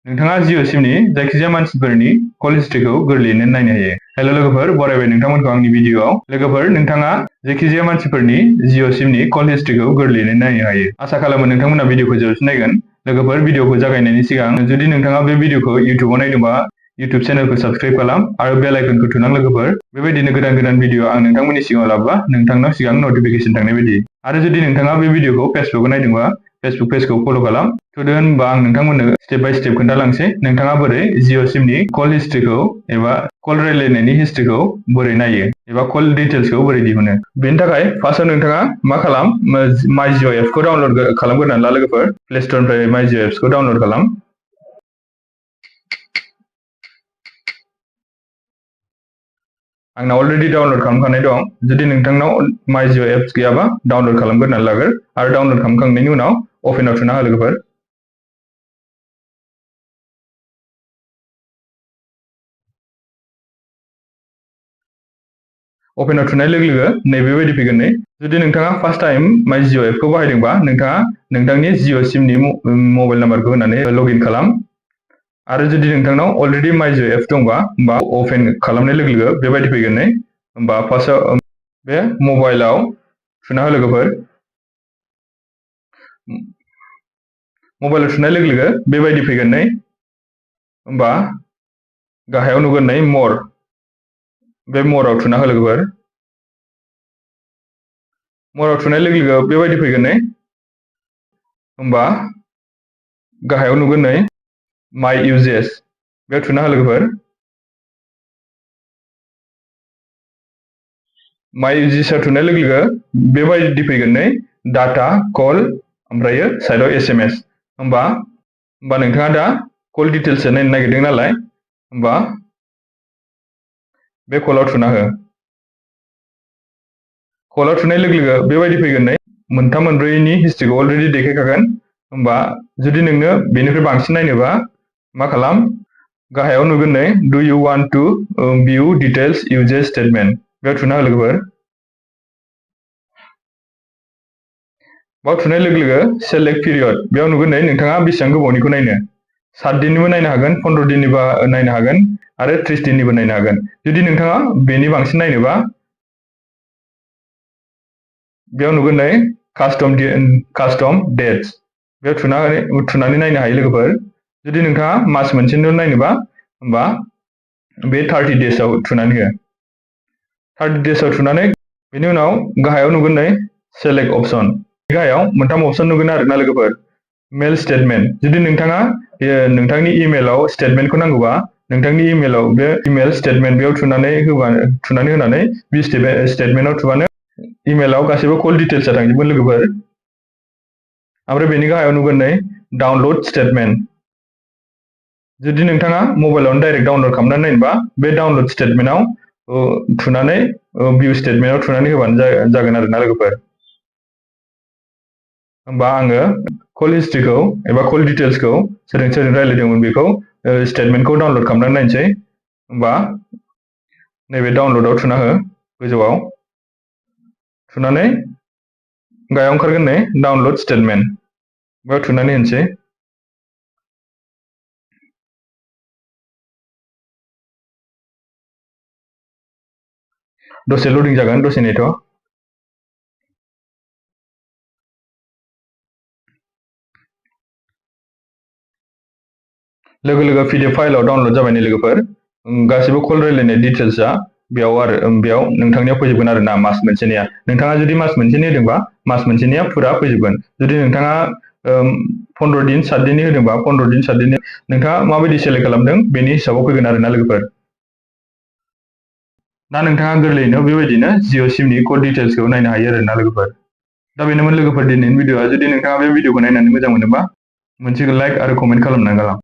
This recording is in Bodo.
नोंथाङा जिअ सिमनि जायखिजाया मानसिफोरनि कल हिस्ट्रिखौ गोरलैयैनो नायनो हायो। हेल' लोगोफोर, बरायबाय नोंथांमोनखौ आंनि भिडिअआव। लोगोफोर, नोंथाङा जायखिजाया मानसिफोरनि जिअ सिमनि कल हिस्ट्रिखौ गोरलैयैनो नायनो हायो। आसा खालामो नोंथांमोना भिडिअखौ जोबसिम नायगोन। लोगोफोर, भिडिअखौ जागायनायनि सिगां जुदि नोंथाङा बे भिडिअखौ इउटिउबाव नायदोंबा इउटिउब चेनेलखौ साबस्क्राइब खालाम आरो बेल आइकनखौ थुनां लोगोफोर। बेबायदिनो गोदान गोदान भिडिअ आं नोंथांमोननि सिगाङाव लाबोबा नोंथांनाव सिगां नटिफिकेसन थांनाय बायदि। आरो जुदि नोंथाङा बे भिडिअखौ फेसबुकआव नायदोंबा फेसबुक पेजखौ फल' खालाम। थुदो होनबा आं नोंथांमोननो स्टेप बाय स्टेप खोन्थालांसै नोंथाङा बोरै जिअ सिमनि कल हिस्ट्रिखौ एबा कल रायलायनायनि हिस्ट्रिखौ बोरै नायो एबा कल डिटेल्सखौ बोरै दिहुनो। बेनि थाखाय फार्स्टआव नोंथाङा मा खालाम, माइ जिअ एपखौ डाउनलड खालामग्रोनानै ला लोगोफोर। प्ले स्टरनिफ्राय माइ जिअ एप्सखौ डाउनलड खालाम। आंना अलरेडि डाउनलड खालामखानाय दं। जुदि नोंथांनाव माइ जिअ एप्स गैयाबा डाउनलड खालामग्रोनानै लागोर आरो डाउनलड खालामखांनायनि उनाव अपेनाव थुना हो लोगोफोर। अपेनाव थुनाय लोगो लोगो नैबेबायदि फैगोन। जुदि नोंथाङा फार्स्ट टाइम माइ जिअ एपखौ बाहायदोंबा नोंथाङा नोंथांनि जिअ सिमनि मबाइल नाम्बारखौ होनानै लगइन खालाम। आरो जुदि नोंथांनाव अलरेडि माइ जिअ एप्स दंबा होमबा अपेन खालामनाय लोगो लोगो बेबायदि फैगोन। होमबा फार्स्टआव बे मबाइलाव थुना हो लोगोफोर। मबाइलाव थुनाय लोगो लोगो बेबायदि फैगोन। होमबा गाहायाव नुगोन मर, बे मराव थुना हो लोगोफोर। मराव थुनाय लोगो लोगो बेबायदि फैगोन। होमबा गाहायाव नुगोन माइ इउजेस, बेयाव थुना हो लोगोफोर। माइ इउजेसआव थुनाय लोगो लोगो बेबायदि फैगोन। डाटा, कल, ओमफ्रायो साइडआव SMS। होमबा नोंथाङा दा कल डिटेल्स नायनो नागिरदों नालाय, होमबा बे कलाव थुना हो। कलाव थुनाय लोगो लोगो बेबायदि फैगोन। मोनथाम मोनब्रैनि हिस्ट्रिखौ अलरेडि देखायखागोन। होमबा जुदि नोंनो बेनिफ्राय बांसिन नायनोबा मा खालाम, गाहायाव नुगोन डु इउ वान्ट टु भिउ डिटेल्स इउजेस स्टेटमेन्ट, बेयाव थुना हो लोगोफोर। बाव थुनाय लोगो लोगो सेलेक्ट पिरियड, बेयाव नुगोन नोंथाङा बेसेबां गोबावनिखौ नायनो। 7 दिननिबो नायनो हागोन, 15 दिननिबो नायनो हागोन आरो 30 दिननिबो नायनो हागोन। जुदि नोंथाङा बेनि बांसिन नायनोबा बेयाव नुगोन कास्टम डेट्स, बेयाव थुनानै नायनो हायो लोगोफोर। जुदि नोंथाङा मास मोनसेनिल' नायनोबा होमबा बे 30 डेजआव थुनानै हो। 30 डेजआव थुनानै बेनि उनाव गाहायाव नुगोन सेलेक्ट अपसन। गाहायाव मोनथाम अपसन नुगोन आरोना लोगोफोर। मेल स्टेटमेन्ट, जुदि नोंथाङा नोंथांनि इमेलाव स्टेटमेन्टखौ नांगौबा नोंथांनि इमेलाव बे इमेल स्टेटमेन्ट बेयाव थुनानै होनानै बे स्टेटमेन्टआव थुबानो इमेलाव गासैबो कल डिटेल्सआ थांजोबगोन लोगोफोर। ओमफ्राय बेनि गाहायाव नुगोन डाउनलड स्टेटमेन्ट। जुदि नोंथाङा मबाइलावनो डाइरेक्ट डाउनलड खालामनानै नायनोबा बे डाउनलड स्टेटमेन्टआव थुनानै भिउ स्टेटमेन्टआव थुनानै होबानो जागोन आरोना लोगोफोर। होमबा आङो कल हिस्ट्रिखौ एबा कल डिटेल्सखौ सोरजों रायलायदोंमोन बेखौ स्टेटमेन्टखौ डाउनलड खालामनानै नायनोसै। होमबा नैबे डाउनलडआव थुना हो गोजौआव। थुनानै गाहायाव ओंखारगोन डाउनलड स्टेटमेन्ट, बेयाव थुनानै होनोसै। दसे लडिं जागोन, दसे नेथ'। लोगो लोगो PDF फाइलाव डाउनलड जाबाय लोगोफोर। गासैबो कल रायलायनाय डिटेल्सआ बेयाव नोंथांनियाव फैजोबगोन आरो ना मास मोनसेनिया। नोंथाङा जुदि मास मोनसेनि होदोंबा मास मोनसेनिया फुरा फैजोबगोन। जुदि नोंथाङा 15 दिन 7 दिननि होदोंबा 15 दिन 7 दिननि नोंथाङा माबायदि सेलेक्ट खालामदों बेनि हिसाबाव फैगोन आरोना लोगोफोर। दा नोंथाङा गोरलैयैनो बेबायदिनो जिअ सिमनि कल डिटेल्सखौ नायनो हायो आरोना लोगोफोर। दा बेनोमोन लोगोफोर दिनैनि भिडिअआ। जुदि नोंथाङा बे भिडिअखौ नायनानै मोजां मोनोबा मोनसे लाइक आरो कमेन्ट खालामनानै गालां।